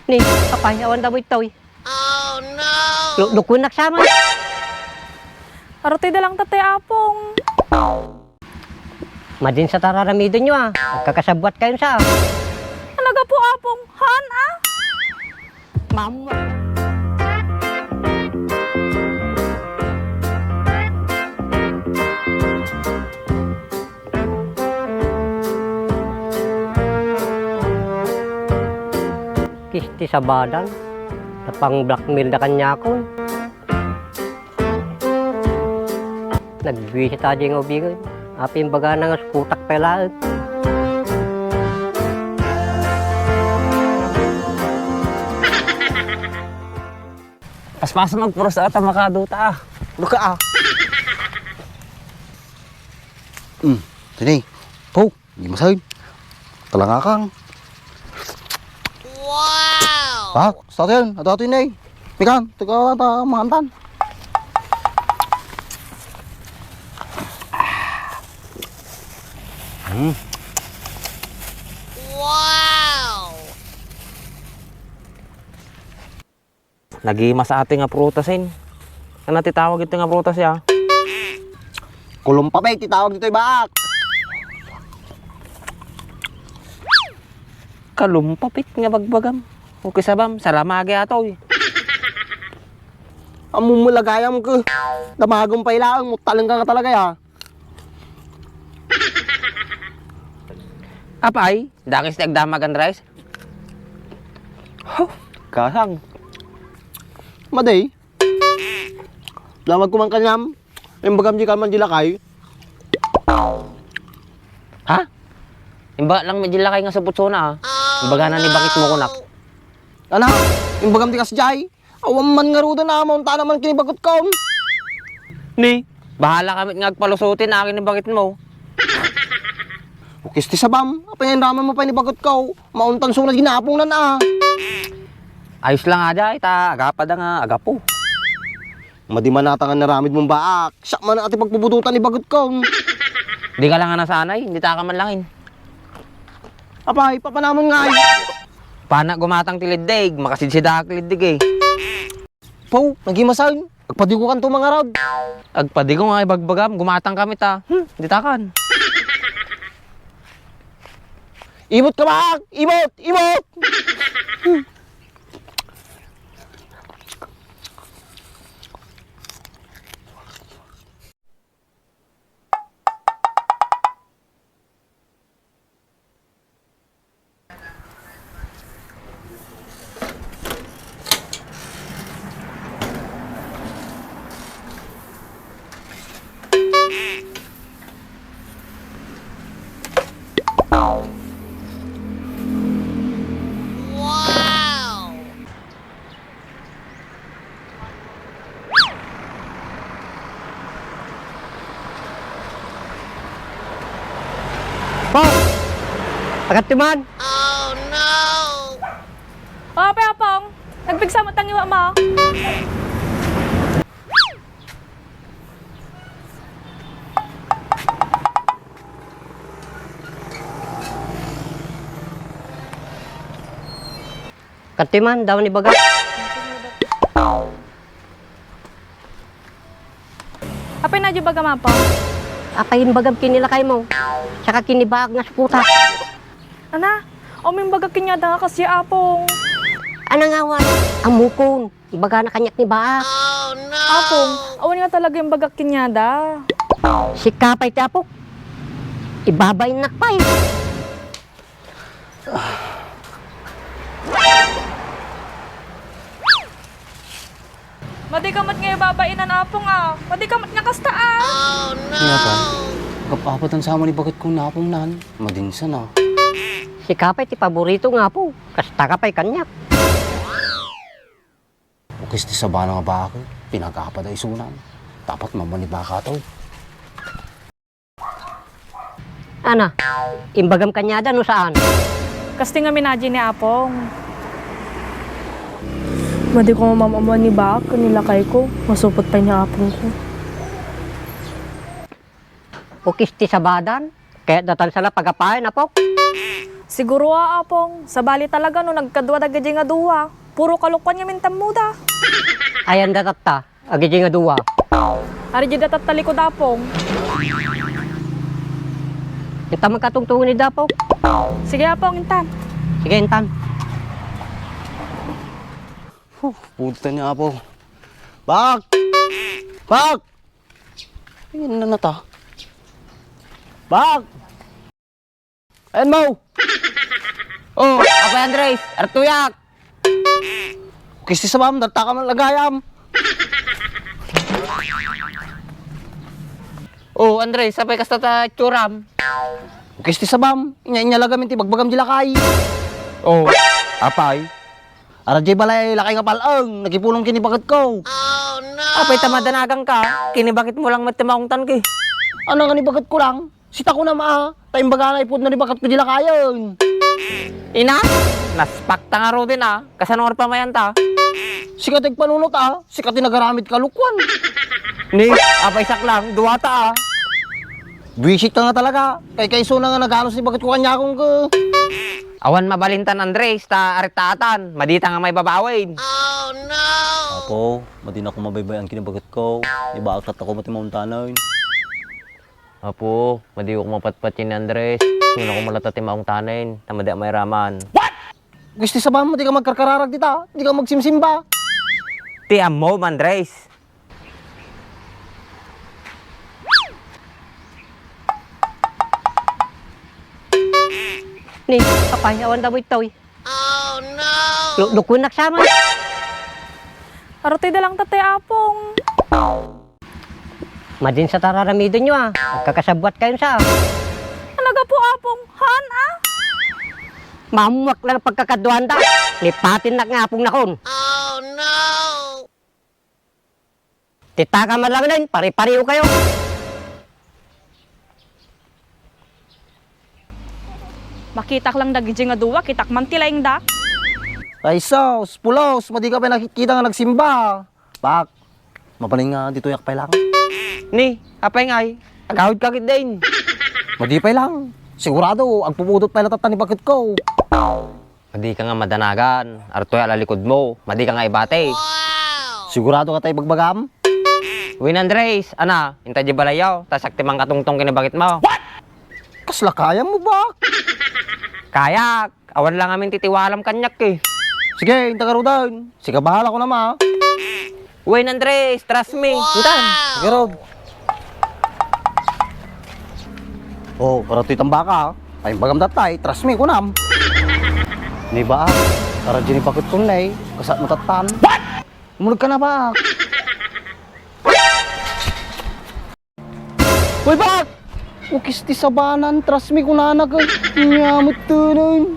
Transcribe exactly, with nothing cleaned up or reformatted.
Ni, apay, awan da mo itoy. Oh, no! Lu-, lukunak sa man. Arutoy da lang tatay, Apong. Madin sa tararamiden nyo, ah. Agkakasabuat kayon sa. Talaga po, Apong. Han, ah? Mama. Kisti sabadan, napang-blackmail da kaniakon. Nagbuisit a di nga ubigen. Apay imbagana nga sukotak pay laeng. Paspasam agpuros a ta makaduta, ah. Luka, ah. Hmm, sini. Po, di masain. Talangakang. Wow! Ah, sa atin, ato atin, eh. Mikan, taga ta mangantan. Hmm. Wow! Nagimasa ati nga prutasen. Sana ti tawag iti nga prutas ya? Kulumpapit ti tawag ditoy, baak. Kalumpapit nga bagbagam. O kisabam, saramagi atoy. Ammom la gayam ket damagem pay laeng, muttaleng ka nga talaga ya. Apay, dakes ti agdamag a rice? Huh, kasang. Madi. Damag ko man kaniam. Imbagam di ka man di lakay. Ha? Imbagak lang met di lakay nga suputsona, ah. Imbagana ni baketmo kunak. Ana, imbagam di kasdiay. Awan man ngaruden a mauntanan man ken ni baketko. Ni, bahala ka met nga agpalusoten akin ni baketmo. Ukis ti sabam, apay nga inramidmo pay ni baketko. Mauntan suna ginapongnan a. Ayos lang a diay, ta agapa da nga agapo. Madi man natan nga naramidmon, baak. Siak man a ti pagpupudotan ni baketko. Di ka lang a nasanay, dita ka man langin. Apay, papanamon ngay. Pana gumatang ti liddig, makasidsidaak liddig eh. Pau, nagimasan. Agpadigo kanto mangarad. Agpadigo nga ibagbagam, gumatang kami ta. Hmm, ditakan. Imot ka, baak! Imot! Imot! Wow! Pau! Agat ti man! Oh, no! O, Apay Apong, nagpigsa met ti ngiwatmo? Kadi man, daan ibaga. Apay na di bagam, Apong? Apay imbagam ken ni lakaymo? Saka ken ni baak nga sukotak. Ana, umimbagak kaniada nga kasdiay, Apong. Ana ngawan, ammokon. Ibagana kaniak ni baak. Apong, awan nga talaga imbagak kaniada. Sika pay ti apok. Ibabainnak pay. Madi ka met nga ibabainan, Apong, a. Madi ka met nga kasta, a. Nga pay, agap-apatan sa amin ni baketko ni Apong nan. Madinsan, a. Sika pay ti paborito nga apo. Kasta ka pay kaniak. Ukis ti sabana nga baak, pinag-apada isunan. Dapat mammanibaka to. Ana, imbagam kaniada no saan? Kasta ngamin a di ni Apong. Madi ko nga mamamanibaak ken ni lakayko, masupot pay ni Apongko. Ukis ti sabadan, kayat datan sala pagapaen, apok. Siguro a, Apong, sabali talaga no nagkadua dagiti nga dua. Puro kalokoan ngamin ti ammoda. Ayan da tatta, agidi nga dua. Ari dida tatta likod, Apong. Inta man katungtungan ni Dapo. Sige, Apong, intan. Sige, intan. Huh, puta ni Apo. Bak! Bak! Ayan na nata. Bak! Ayan mo! Oh, Apay Andres, artuyak! Kisti sabam, danta ka man lagayam. Oh, Andres, apay kasta ta itsuram? Kisti sabam, inya-inya lagamin ti bagbagam di lakay. Oh, apay? Ara jay balay lakay nga pal-eng, nakipulong ken ni baketko. Apay ta madanagan ka, ken ni baketmo lang met ti maungtan ki. Ano nga ni baketko lang? Sita ko na ma, ta imbagana ipudno ni baketko di lakayen. Ina, naspak ta ngaruden a, kasano nga pamayan ta? Sika ti agpanunot a, sika ti nagaramid kalokoan. Ni, apay sak lang, dua ta a. Buwisit ka nga talaga. Kay kayso na nga naganos ni baketko kaniakong ka. Awan mabalintan, Andres, ta aritaatan, madita nga maibabawin. Apo, madi na ko mabaybay-an ken ni baketko. Ibaak latta ko ti maungtanen. Apo, madi ko mapatpatien ni Andres. Suna ko man latta ti maungtanen, ta madi a mairaman. Kisti sabam, di ka magkarkararag dita, di ka magsimsimba. Ti ammom, Andres. Ni, apay, awan da mo itoy. Oh, no! Lu-, lukunak sa man. Arutoy da lang tatay Apong. Madin sa tararamiden nyo, ah. Agkakasabwat kayon sa. Talaga po, Apong. Haan, ah. Mamuak lang pagkakaduanda. Lipatin nak nga apong nakon. Oh, no! Ti taka man lang nen, pare-pareho kayo. Makitak lang dagiti nga dua, kitak man ti laingda. Ay sus, pulos, madi ka pay nakikita nga nagsimba. Pak, mabalin nga ditoyak pay lang. Ni, apay ngay, agawid ka ket din. Madi pay lang. Sigurado, agpupudot pay latta ni baketko. Madi ka nga madanagan, artoy a lalikod mo, madi ka nga ibati. Sigurado ka tay bagbagam? Wen, Andres, ana, inta di balayaw, ta siak ti mangkatungtong ken ni baketmo. Kasla kayam mo ba? Kayak, awan lang amin titiwalam kaniak eh. Sige, inta garuden. Sika bahala ko nama. Wen, Andres, trust me. Intan. Garud. Oh, karatoy tambaka, ah. Ay, bagam datay, trust me, kunam. Ni ba, ah? Kara jini bakit kun nay, kasat matattan. What? Umulog ka na ba? Uy, bak! Ukis ti sabanan, trust me, kunana ka. Nyamot tunan.